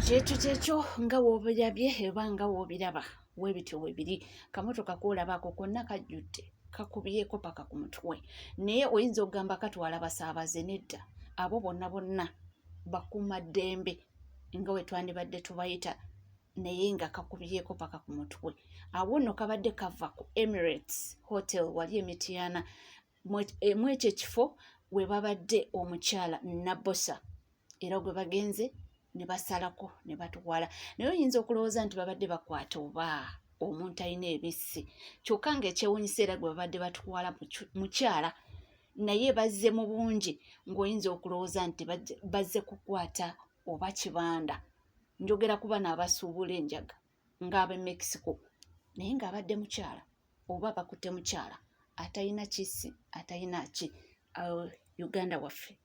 Kyekyo kyekyo nga w'obirabye oba nga w'obiraba webityo webiri. Kamotoka koolabako konna kajjudde kakubyeko paka ku mutwe, naye oyinza okugamba katwala basaabaze. Nedda, abo bonna bonna bakuumaddembe nga we twandibadde tubayita, naye nga kakubyeko paka ku mutwe. Awo nno kabadde kava ku Emirates Hotel wali e Mityana, mu ekyo ekifo we babadde omukyala Nabbosa era gwe bagenze ne basalako ne batwala. Naye oyinza okulowooza nti babadde bakwata oba omuntu alina ebissi, kyokka ng'ekyewuunyisa era gwe babadde batwala mukyala, naye bazze mu bungi ng'oyinza okulowooza nti bazze kukwata oba kibanda. Njogera ku bano abasuubula enjaga ng'ab'e Mexico, naye ng'abadde mukyala oba bakutte mukyala atalina kissi atalina ki. Uganda waffe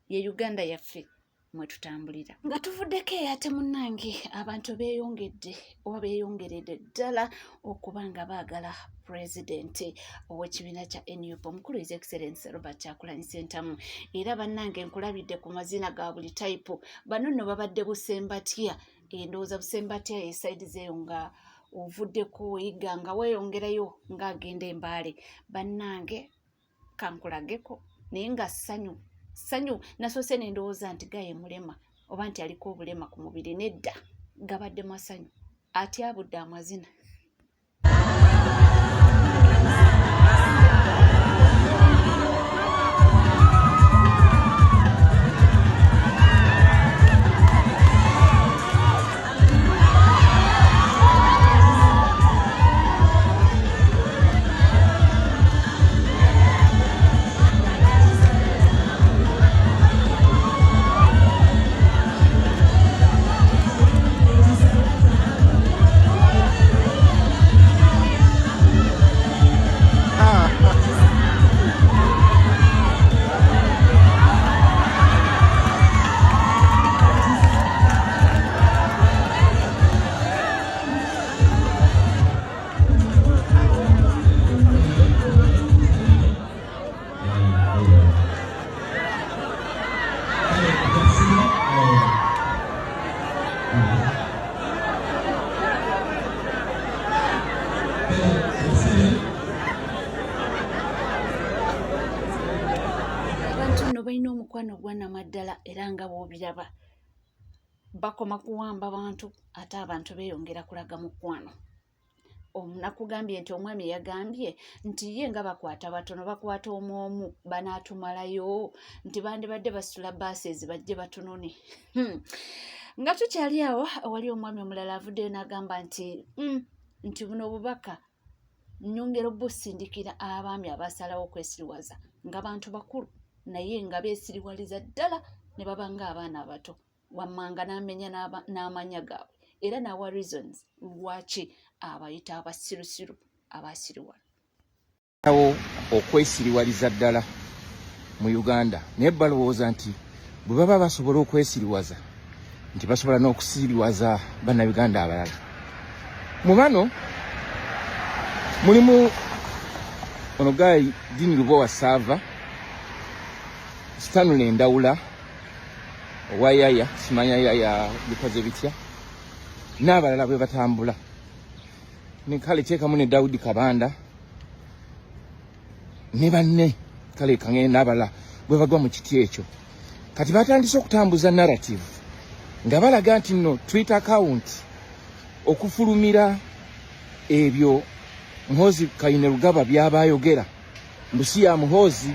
ye Uganda yaffe mwe tutambulira. Nga tuvuddeko eyo ate munnange, abantu beeyongedde oba beeyongeredde ddala okuba nga baagala pulezidenti ow'ekibiina kya NUP omukulu His Excellency Robert Kyagulanyi Ssentamu. Era bannange nkulabidde ku mazina ga buli tayipu. Bano nno babadde Busembatya, endowooza Busembatya esayidi zeeyo nga ovuddeko oyiga nga weeyongerayo ng'agenda Embaale. Bannange kankulageko, naye nga ssanyu ssanyu. Nasoose ne ndowooza nti gaye mulema oba nti aliko obulema ku mubiri. Nedda, gabadde masanyu, atyabudde amazina. Abantu nno balina omukwano ogwanamaddala, era nga bw'obiraba bakoma kuwamba bantu ate abantu beeyongera kulaga mukwano. Nakugambye nti omwami yagambye nti ye nga bakwata batono, bakwata omu omu banaatumalayo, nti bandibadde basitula baasi bajje batunone. Nga tukyali awo, wali omwami omulala avuddeyo n'agamba nti nti buno obubaka nyongera obusindikira abaami abasalawo okwesiriwaza nga bantu bakulu, naye nga beesiriwaliza ddala ne baba ng'abaana abato. Wammanga n'amenya n'amanya gaabwe era n'awa reasons lwaki abayita abasirusiru abasiriwala. Awo okwesiriwaliza ddala mu Uganda, naye balowooza nti bwe baba basobola okwesiriwaza nti basobola n'okusiriwaza Bannayuganda abalala. Mu bano mulimu ono guy Dini Lubowa Saava, Stanley Ndawula owa Yaya, simanya Yaya bikoze bitya, n'abalala bwe batambula ne kale teekamu ne Daudi Kabanda ne banne, kale kangende n'abalala bwe bagwa mu kiti ekyo. Kati batandise okutambuza narrative nga balaga nti nno Twitter account okufulumira ebyo Muhoozi Kainerugaba by'aba ayogera mbu si ya Muhoozi.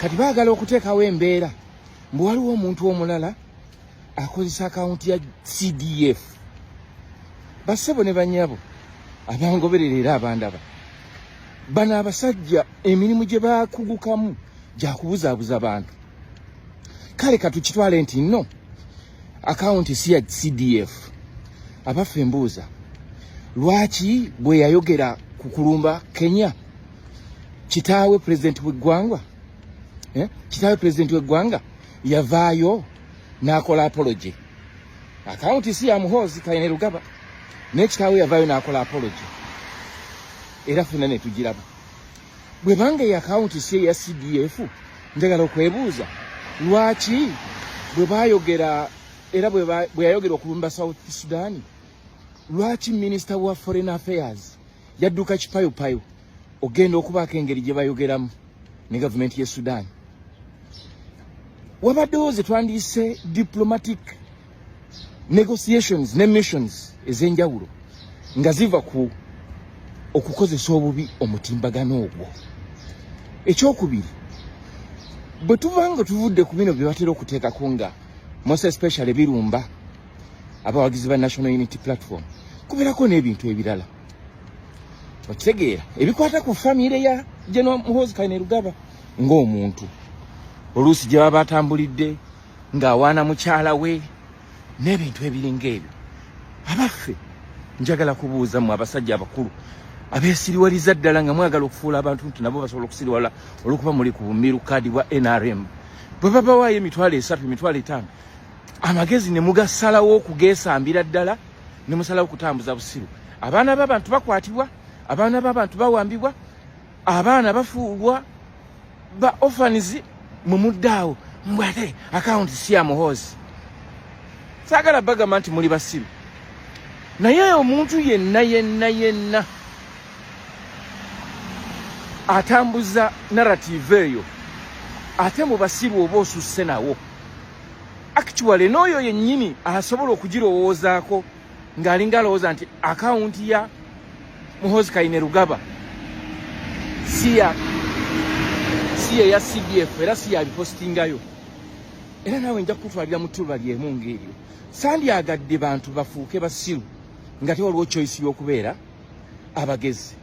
Kati baagala okuteekawo embeera mbu waliwo omuntu omulala akozesa akawunti ya CDF. Bassebo ne bannyabo abangoberera era abandaba, bano abasajja emirimu gye bakugukamu gya kubuzaabuza bantu. Kale katukitwale nti nno akawunti si ya CDF. Abaffe, mbuuza, lwaki bwe yayogera ku kulumba Kenya, kitaawe pulezidenti w'eggwanga, kitaawe pulezidenti w'eggwanga yavaayo n'akola apology? Akawunti si ya Muhoozi Kainerugaba, naye kitaawe yavaayo n'akola apology era ffenna ne tugiraba. Bwe banga eyo akawunti si eya CDF, njagala okwebuuza lwaki bwe baayogera Era bwe yayogera okulumba South Sudan, lwaki minisita wa foreign affairs yadduka kipayopayo ogenda okubaako engeri gye bayogeramu ne gavumenti ye Sudan? Wabaddewo ze twandiyise diplomatic negotiations ne missions ez'enjawulo nga ziva ku okukozesa obubi omutimbagano ogwo. Ekyokubiri, bwe tuva nga tuvudde ku bino bye batera okuteekako nga most especially birumba abawagizi ba National Unity Platform, kubeerako n'ebintu ebirala, okitegeera, ebikwata ku famire ya General Muhoozi Kainerugaba ng'omuntu, oluusi gye baba batambulidde ng'awaana mukyala we n'ebintu ebiringa ebyo. Abaffe, njagala kubuuza mmwe abasajja abakulu abeesiriwaliza ddala nga mwagala okufuula abantu nti nabo basobola okusiriwala olw'okuba muli ku bumiru kaadi bwa NRM, bwe babawaayo 30,000, 50,000, amagezi ne mugasalawo okugeesambira ddala ne musalawo okutambuza busiru. Abaana b'abantu bakwatibwa, abaana b'abantu bawambibwa, abaana bafuulwa ba orphans, mwe muddaawo mbwe ate akawunti si ya Muhoozi. Saagala bagamba nti muli basiru, naye omuntu yenna yenna yenna atambuza narrative eyo ate mu basiru oba osusse nawo. Actually, n'oyo yennyini asobola okugirowoozaako ng'alinga alowooza nti akawunti ya Muhoozi Kainerugaba si ya CDF era si yabipostingayo, era naawe nja kukutwalira mu ttuba lyemu ng'eryo. Sandyagadde bantu bafuuke basiru nga tewaliwo choice y'okubeera abagezi.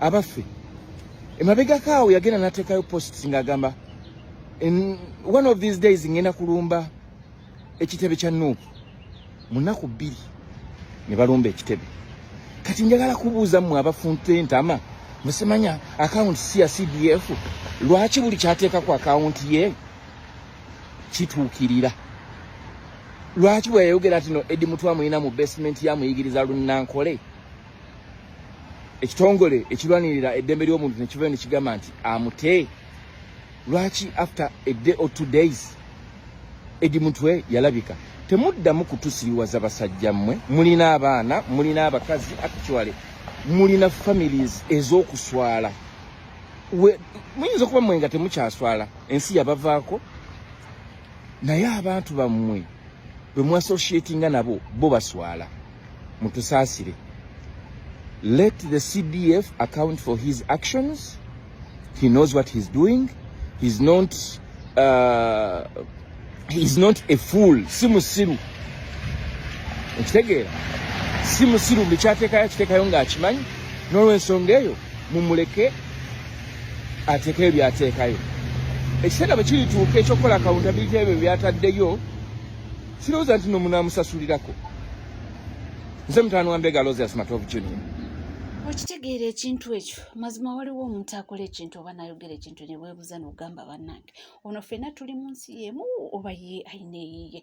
Abaffe, emabegako awo yagenda n'ateekayo posts ng'agamba, "In one of these days ngenda kulumba ekitebe kya NUP." Mu nnaku 2 ne balumba ekitebe. Kati njagala kubuuza mmwe abafunta entama, musimanya akawunti si ya CDF, lwaki buli kyateeka ku akawunti ye kituukirira? Lwaki bwe yayogera nti no Eddie Mutwe amulina mu basement yamuyigiriza Lunnankole, ekitongole ekirwanirira eddembe ly'omuntu ne kivayo ne kigamba nti amute? Lwaki after a day or 2 days Eddie Mutwe yalabika? Temuddamu kutusiriwaza, basajja mmwe. Mulina abaana, mulina abakazi, actually mulina families ez'okuswala. Muyinza okuba mmwe nga temukyaswala, ensi yabavaako, naye abantu bammwe bwe muassociatinga nabo bo baswala. Mutusaasire. Let the CDF account for his actions. He knows what he's doing. He's not a fool. Si musiru, okitegeera? Si musiru. Buli kyateekayo akiteekayo ng'akimanyi. N'olwensonga eyo mumuleke ateekayo by'ateekayo. Ekiseera bwe kirituuka ekyokukola accountability ebyo byataddeyo, sirowooza nti no munaamusasulirako. Nze mutaano wa Mbega, Alozius Matovu Junior. Okitegeera ekintu ekyo? Mazima waliwo omuntu akola ekintu oba nayogera ekintu ne weebuuza n'ogamba, "Bannange, ono ffenna tuli mu nsi y'emu oba ye ayina eyiye?"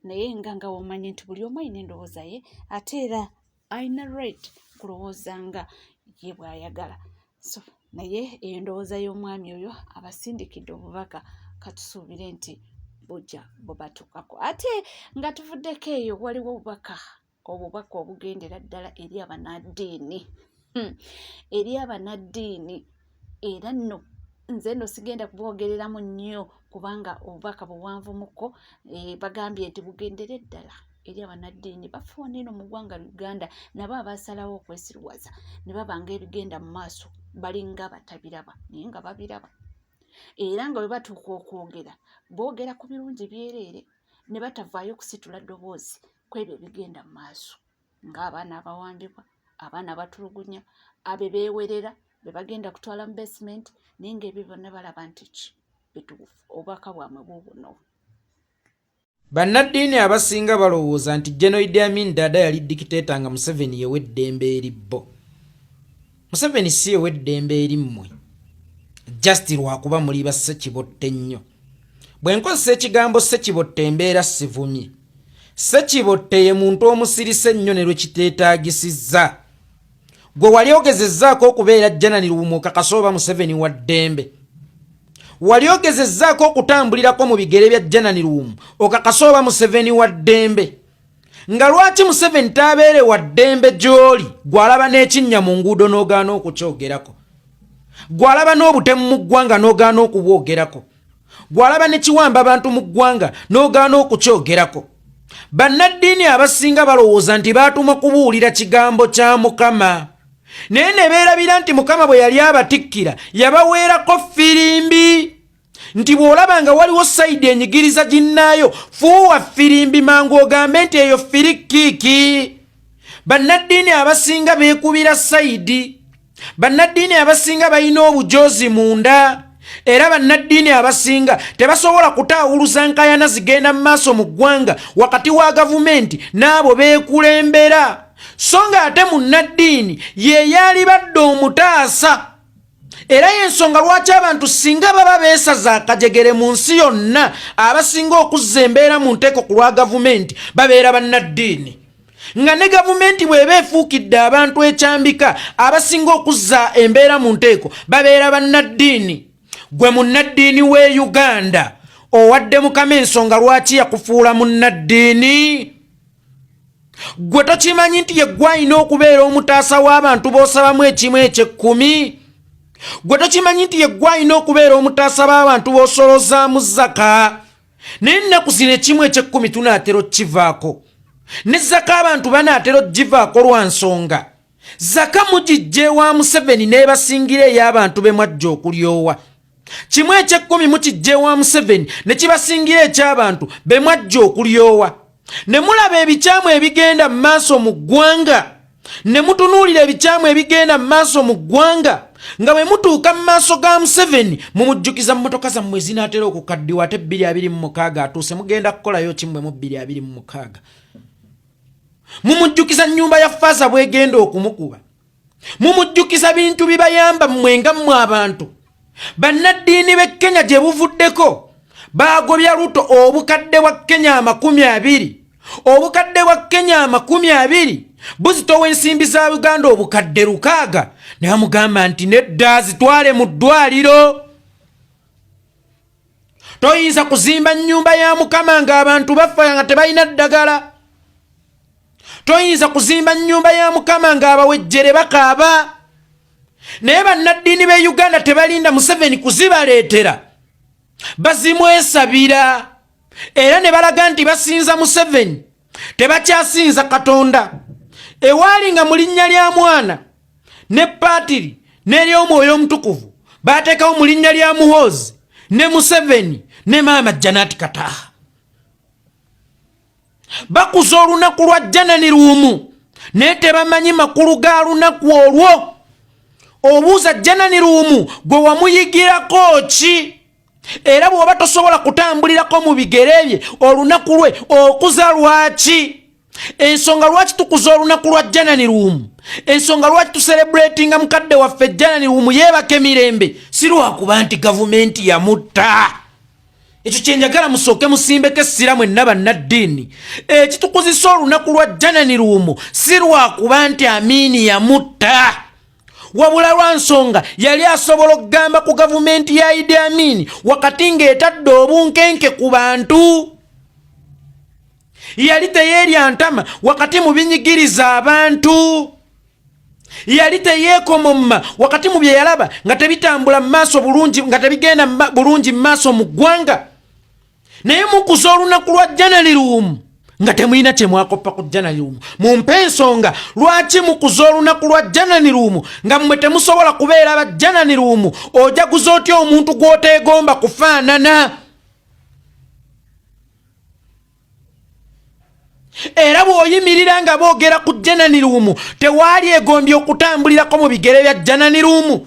Naye nga womanyi nti buli omu ayina endowooza ye, ate era ayina right kulowooza nga ye bw'ayagala. So naye eyo endowooza y'omwami oyo abasindikidde obubaka, katusuubire nti bujja bubatuukako. Ate nga tuvuddeko eyo, waliwo obubaka obugendera ddala eri abanaddiini, eri abanaddiini. Era nno nze nno sigenda kubwogereramu nnyo kubanga obubaka buwanvumuko. Bagambye nti bugendere ddala eri abanaddiini bafe eno mu ggwanga Uganda, nabo abasalawo okwesiruwaza ne baba nga ebigenda mu maaso balinga batabiraba, naye nga babiraba, era nga bwe batuuka okwogera boogera ku birungi byereere ne batavaayo kusitula ddoboozi ku ebyo ebigenda mu maaso, ng'abaana abawambibwa, abaana abatulugunya, abe beewerera be bagenda kutwala mu basement, naye ng'ebyo byonna balaba nti ki bituufu. Obubaka bwamwe buubuno. Bannaddiini abasinga balowooza nti General Idi Amin Dada yali dictator, nga Museveni yewa eddembe eri bo. Museveni si yewa eddembe eri mmwe, just lwakuba muli bassekibotte nnyo. Bwe nkozesa ekigambo ssekibotte embeera sivumye. Ssekibotte ye muntu omusirise ennyo ne lwe kiteetaagisizza. Gwe wali ogezezzaako okubeera Janani Luwuma okakasa oba Museveni wa ddembe? Wali ogezezzaako okutambulirako mu bigere bya Janani Luwum okakase oba Museveni wa ddembe? Nga lwaki Museveni taabeere wa ddembe gy'oli gw'alaba n'ekinnya mu nguudo n'ogaana okukyogerako, gw'alaba n'obutemu mu ggwanga n'ogaana okubwogerako, gw'alaba ne kiwamba bantu mu ggwanga n'ogaana okukyogerako? Bannaddiini abasinga balowooza nti baatumwa kubuulira kigambo kya Mukama, naye ne beerabira nti Mukama bwe yali abatikkira yabaweerako ffirimbi nti bw'olaba nga waliwo sayidi enyigiriza ginnaayo, fuuwa ffirimbi mangu ogambe nti eyo ffiri kiiki. Bannaddiini abasinga beekubira sayidi. Bannaddiini abasinga balina obujoozi munda, era bannaddiini abasinga tebasobola kutaawuluza nkayana zigenda mu maaso mu ggwanga wakati wa gavumenti n'abo beekulembera, so ng'ate munnaddiini ye yaalibadde omutaasa. Era y'ensonga lwaki abantu singa baba beesaza akajegere mu nsi yonna, abasinga okuzza embeera mu nteeko ku lwa gavumenti babeera bannaddiini. Nga ne gavumenti bw'eba efuukidde abantu ekyambika, abasinga okuzza embeera mu nteeko babeera bannaddiini. Gwe munnaddiini w'e Uganda owadde Mukama ensonga lwaki yakufuula munnaddiini? Gwe tokimanyi nti ye gwe alina okubeera omutaasa w'abantu b'osabamu ekimu eky'ekkumi? Gwe tokimanyi nti ye gwe alina okubeera omutaasa b'abantu b'osolozaamu zaka? Naye ennaku zino ekimu eky'ekkumi tunaatera okukivaako, ne zaka abantu banaatera okugivaako lwa nsonga zaka mugijja ewa Museveni n'ebasingira ey'abantu be mwajja okulyowa. Kimu eky'ekkumi mukijja ewa Museveni ne kibasingira eky'abantu be mwajja okulyowa. Ne mulaba ebikyamu ebigenda mu maaso mu ggwanga, ne mutunuulira ebikyamu ebigenda mu maaso mu ggwanga, nga bwe mutuuka mu maaso ga Museveni mumujjukiza mmotoka zammwe ezinaatera okukaddiwa, ate 2026 atuuse, mugenda kukolayo ki mmwe mu 2026? Mumujjukiza nnyumba ya faaza bw'egenda okumukuba, mumujjukiza bintu bibayamba mmwe nga mmwe abantu. Bannaddiini b'e Kenya gye buvuddeko baagobya Ruto obukadde bwa Kenya 20. Obukadde bwa Kenya 20 buzitowa ensimbi za Uganda obukadde 600, ne bamugamba nti nedda, zitwale mu ddwaliro. Toyinza kuzimba nnyumba ya Mukama ng'abantu bafa nga tebalina ddagala. Toyinza kuzimba nnyumba ya Mukama ng'abawejjere bakaaba. Naye bannaddiini b'e Uganda tebalinda Museveni kuzibaleetera, bazimwesabira, era ne balaga nti basinza Museveni, tebakyasinza Katonda. Ewaali nga mu linnya lya mwana ne paatiri n'ery'omwoyo omutukuvu baateekawo mu linnya lya Muhoozi ne Museveni ne maama Janati Kataha. Bakuza olunaku lwa Janani Luwum naye tebamanyi makulu ga lunaku olwo. Obuuza Janani Luwum gwe wamuyigirako ki? Era bw'oba tosobola kutambulirako mu bigere bye olunaku lwe okuza lwaki? Ensonga lwaki tukuza olunaku lwa Janani Luwum, ensonga lwaki tuserebuletinga mukadde waffe Janani Luwum yeebaka emirembe, si lwakuba nti gavumenti yamutta. Ekyo kyenjagala musooke musimbeko essira mwenna bannaddiini. Ekitukuzisa olunaku lwa Janani Luwum si lwakuba nti Amiini yamutta, wabula lwa nsonga yali asobola okugamba ku gavumenti ya Idi Amin wakati ng'etadde obunkenke ku bantu. Yali teyeerya ntama wakati mu binyigiriza abantu. Yali teyeekomomma wakati mu bye yalaba nga tebitambula mu maaso bulungi, nga tebigenda bulungi mu maaso mu ggwanga. Naye mukuza olunaku lwa Janani Luwum nga temulina kye mwakoppa ku Janani Luwum. Mumpe ensonga lwaki mukuza olunaku lwa Janani Luwum nga mmwe temusobola kubeera ba Janani Luwum. Ojaguza otya omuntu gw'oteegomba kufaanana? Era bw'oyimirira nga boogera ku Janani Luwum, tewaali egombye okutambulirako mu bigere bya Janani Luwum.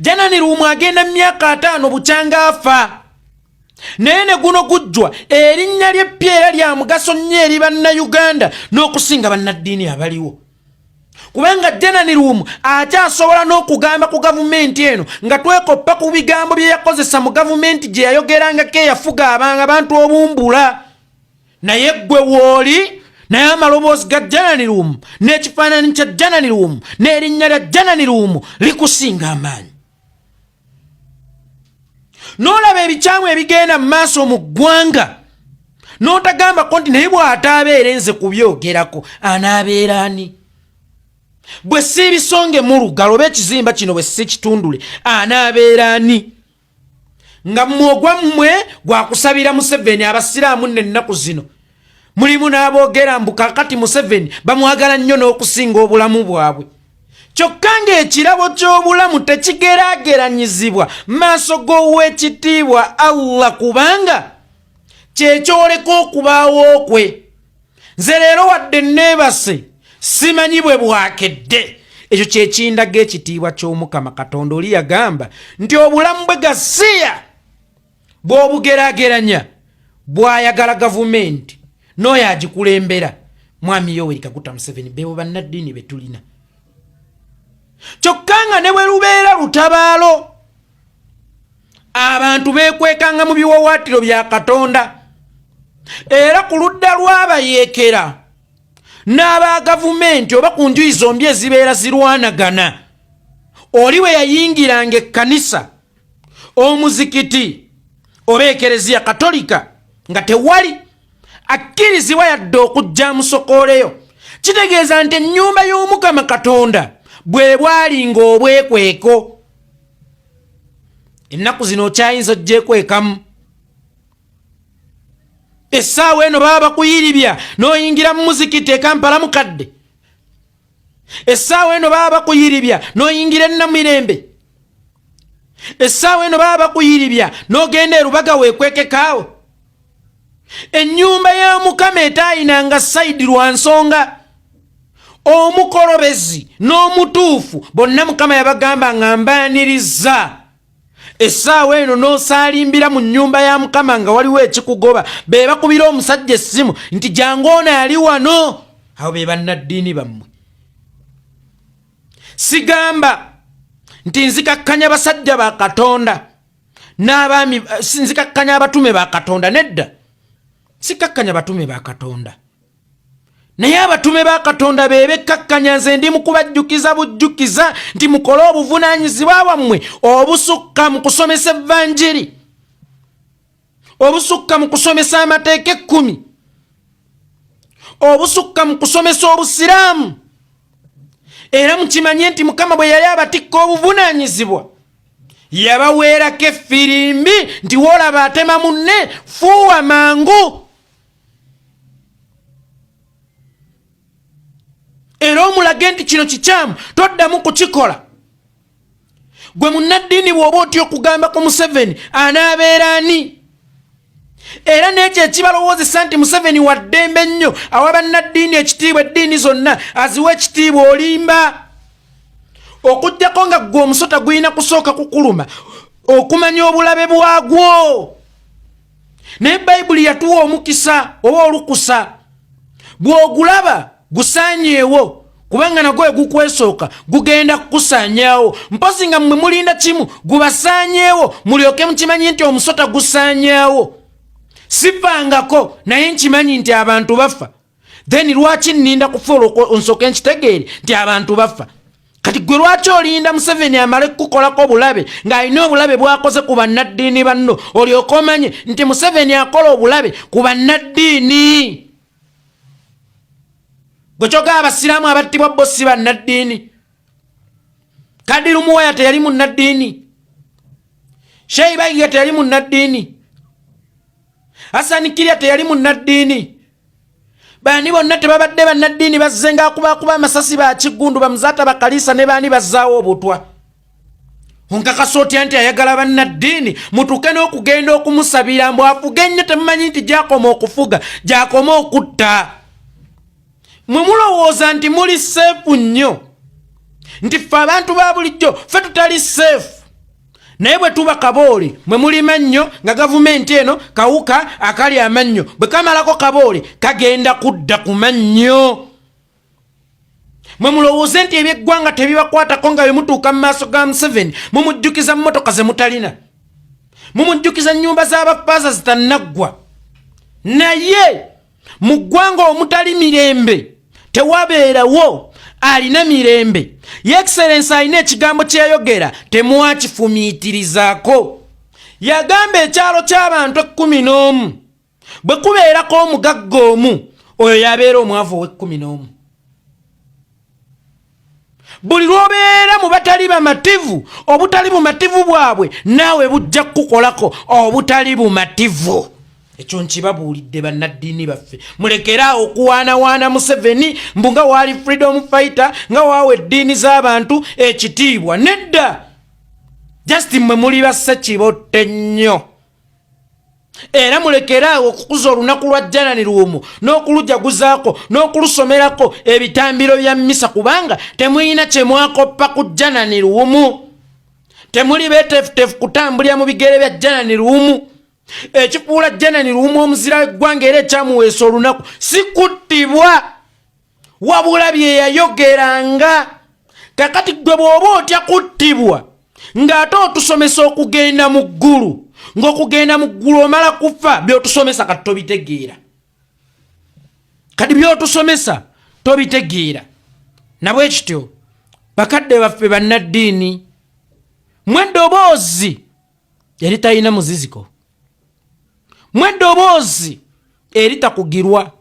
Janani Luwum agenda mu myaka 50 bukyanga afa, naye ne guno gujjwa erinnya lye ppya era lya mugaso nnyo eri Bannayuganda n'okusinga bannaddiini abaliwo, kubanga Janani Luwum akyasobola n'okugamba ku gavumenti eno nga twekoppa ku bigambo bye yakozesa mu gavumenti gye yayogerangako eyafuga abantu obumbula. Naye ggwe wooli, naye amaloboozi ga Janani Luwum n'ekifaananyi kya Janani Luwum n'erinnya lya Janani Luwum likusinga amaanyi. N'olaba ebikyamu ebigenda mu maaso mu ggwanga n'otagambako nti naye bw'ataabeere nze kubyogerako anaabeera ani? Bwe siibisonge mu lugalo oba ekizimba kino bwe sikitundule anaabeera ani? Nga mmwe ogwammwe gwakusabira Museveni. Abasiraamu nno ennaku zino mulimu n'aboogera mbu kakati Museveni bamwagala nnyo n'okusinga obulamu bwabwe, kyokka ng'ekirabo ky'obulamu tekigeraageranyizibwa maaso g'ow'ekitiibwa Allah, kubanga kyekyoleka okubaawo kwe. Nze leero wadde neebase simanyi bwe bwakedde, ekyo kyekindaga ekitiibwa ky'Omukama Katonda. Oli yagamba nti obulamu bwe gasiya bw'obugeraageranya bw'ayagala gavumenti n'oyo agikulembera, Mwami Yoweri Kaguta Museveni. Beebo bannaddiini be tulina, kyokka nga ne bwe lubeera lutabaalo abantu beekwekanga mu biwawaatiro bya Katonda. Era ku ludda lw'abayeekera n'aba gavumenti oba ku njuyi zombi ezibeera zirwanagana, oli we yayingiranga ekkanisa, omuzikiti oba ekereziya Katolika nga tewali akkirizibwa yadde okujja amusokooleyo. Kitegeeza nti ennyumba y'Omukama Katonda bwe bwalinga obwekweko. Ennaku zino okyayinza ojjekwekamu? Essaawa eno baba bakuyiribya n'oyingira mu muzikiti ekampala mukadde. Essaawa eno baba bakuyiribya n'oyingira enamirembe. Essaawa eno baba bakuyiribya n'ogenda erubaga weekwekekaawo. Ennyumba ya Mukama etaayinanga sayidi lwa nsonga omukolobezi n'omutuufu bonna Mukama yabagamba nga mbaaniriza. Essaawa eno n'osaalimbira mu nnyumba ya Mukama nga waliwo ekikugoba, be bakubira omusajja essimu nti jangu ono ali wano. Abo be bannaddiini bammwe. Sigamba nti nzikakkanya basajja ba Katonda n'abaami, nzikakkanya abatume ba Katonda, nedda, sikakkanya batume ba Katonda, naye abatume ba Katonda be bekkakkanya. Nze ndi mu kubajjukiza bujjukiza nti mukole obuvunaanyizibwa bwammwe obusukka mu kusomesa evanjiri, obusukka mu kusomesa amateeka 10, obusukka mu kusomesa obusiraamu. Era mukimanye nti Mukama bwe yali abatikka obuvunaanyizibwa yabaweerako effirimbi nti woolaba atema munne, fuuwa mangu era omulage nti kino kikyamu, toddamu kukikola. Gwe munnaddiini bw'oba otya okugamba ku Museveni anaabeera ani? Era n'ekyo ekibalowoozesa nti Museveni wa ddembe nnyo, awa bannaddiini ekitiibwa, eddiini zonna aziwa ekitiibwa, olimba. Okugjako nga ggwe omusota gulina kusooka kukuluma okumanya obulabe bwagwo. Naye Bayibuli yatuwa omukisa oba olukusa, bw'ogulaba gusaanyeewo, kubanga nagwo egukwesooka gugenda kukusaanyaawo. Mpozi nga mmwe mulinda kimu gubasaanyeewo mulyoke mukimanyi nti omusota gusaanyaawo. Sifangako, naye nkimanyi nti abantu bafa. Then lwaki nninda kufa olwo nsooke nkitegeere nti abantu bafa? Kati gwe lwaki olinda Museveni amale kukukolako obulabe ng'alina obulabe bw'akoze ku bannaddiini banno olyoke omanye nti Museveni akola obulabe ku bannaddiini? Gwe kyogaba abasiraamu abattibwa bo si bannaddiini? Kadiru Muwaya teyali munnaddiini? Sheyi Bayiga teyali munnaddiini? Hasani Kirya teyali munnaddiini? Baani bonna tebabadde bannaddiini? Bazzenga akubakuba amasasi bakiggundu, bamuzaata, bakaliisa ne baani bazzaawo obutwa. Onkakasa otya nti ayagala bannaddiini mutuuke n'okugenda okumusabira mbu afuge ennyo? Temumanyi nti gyakoma okufuga gyakoma okutta? Mwe mulowooza nti muli safe nnyo, nti ffe abantu ba bulijjo ffe tutali safe, naye bwe tuba kaboole mwe muli mannyo. Nga gavumenti eno kawuka akali amannyo, bwe kamalako kaboole kagenda kudda ku mannyo. Mwe mulowooze nti ebyeggwanga tebibakwatako, nga bwe mutuuka mu maaso ga Museveni mumujjukiza mmotoka ze mutalina, mumujjukiza nnyumba z'abafaaza zitannaggwa. Naye mu ggwanga omutali mirembe tewabeerawo alina mirembe. Ye Excellence alina ekigambo kyeyayogera, temwakifumiitirizaako. Yagamba ekyalo ky'abantu 11 bwe kubeerako omugagga omu, oyo yabeera omwavu ow'e-11. Buli lw'obeera mu batali bamativu, obutali bumativu bwabwe naawe bujja kukukolako obutali bumativu. Ekyo nkibabuulidde bannaddiini baffe, mulekeraawo okuwaanawaana Museveni mbu nga waali freedom fighter, nga waawa eddiini z'abantu ekitiibwa. Nedda, just mmwe muli bassekibotte nnyo. Era mulekeraawo okukuza olunaku lwa Janani Luwumu n'okulujaguzaako n'okulusomerako ebitambiro bya mmisa, kubanga temulina kye mwakoppa ku Janani Luwumu. Temuli beeteefuteefu kutambulira mu bigere bya Janani Luwumu. Ekifuula Janani Luwumu omuzira w'eggwanga era ekyamuweesa olunaku si kuttibwa, wabula bye yayogeranga. Kakati gwe bw'oba otya kuttibwa ng'ate otusomesa okugenda mu ggulu, ng'okugenda mu ggulu omala kufa, by'otusomesa kati tobitegeera. Kati by'otusomesa tobitegeera. Nabwe kityo, bakadde baffe bannaddiini, mwe eddoboozi eritalina muziziko, mwe eddoboozi eritakugirwa,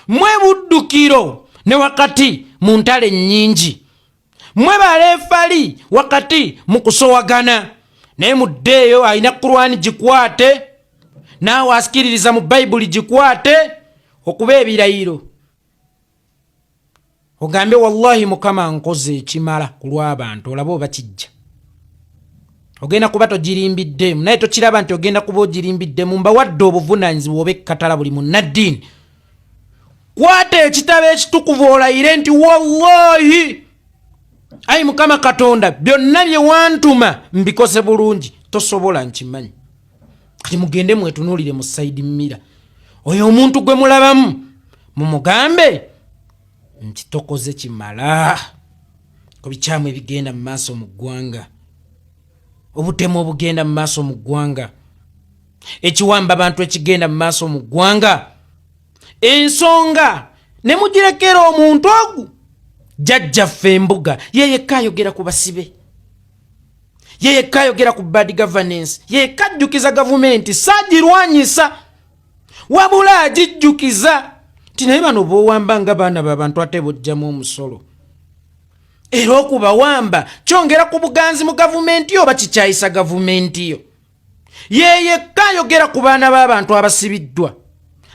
mwe buddukiro ne wakati mu ntale ennyingi, mwe baleefali wakati mu kusowagana. Naye muddeeyo, alina Kurwani gikwate, naawe asikiririza mu Bayibuli gikwate okuba ebirayiro, ogambe, "Wallahi Mukama, nkoze ekimala ku lw'abantu." Olabe oba kijja. Ogenda kuba togirimbiddemu, naye tokiraba nti ogenda kuba ogirimbiddemu. Mbawadde obuvunaanyizibwa oba ekkatala. Buli munnaddiini, kwata ekitabo ekitukuvu olayire nti, "Wallahi, ayi Mukama Katonda, byonna bye wantuma mbikoze bulungi." Tosobola, nkimanyi. Kati mugende mwetunuulire mu side mirror, oyo omuntu gwe mulabamu mumugambe nti tokoze kimala ku bikyamu ebigenda mu maaso mu ggwanga, obutemu obugenda mu maaso mu ggwanga, ekiwamba bantu ekigenda mu maaso mu ggwanga. Ensonga ne mugirekera omuntu ogu jjajjaffe Embuga. Ye yekka ayogera ku basibe, ye yekka ayogera ku bad governance, ye yekka ajjukiza gavumenti, saagirwanyisa wabula agijjukiza nti naye bano b'owamba nga baana babantu ate bojjamu omusolo, era okubawamba kyongera ku buganzi mu gavumenti yo oba kikyayisa gavumenti yo. Ye yekka ayogera ku baana b'abantu abasibiddwa,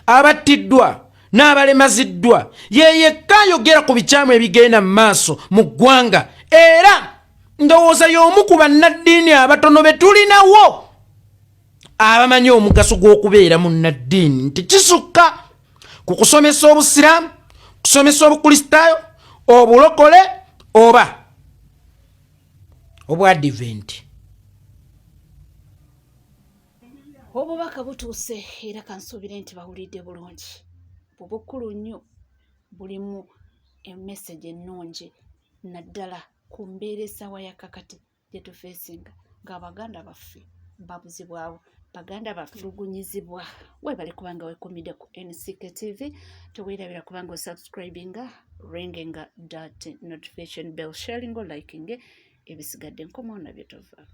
abattiddwa n'abalemaziddwa. Ye yekka ayogera ku bikyamu ebigenda mu maaso mu ggwanga. Era ndowooza y'omu ku bannaddiini abatono be tulinawo abamanyi omugaso gw'okubeera munnaddiini, nti kisukka ku kusomesa Obusiraamu, kusomesa Obukristaayo, Obulokole oba Obwadiventi. Obubaka butuuse, era kansuubire nti bawulidde bulungi. Bubukulu nnyo, bulimu emessage ennungi, naddala ku mbeera essaawa ya kakati gye tufeesinga ng'abaganda baffe babuzibwawo, baganda baffe lugunyizibwa. Weebale kubanga wekumidde ku NCK TV. Teweerabira kubanga osubscribinga, ringinga that notification bell, sharing or liking. Ebisigadde nkomawo nabyo, tova.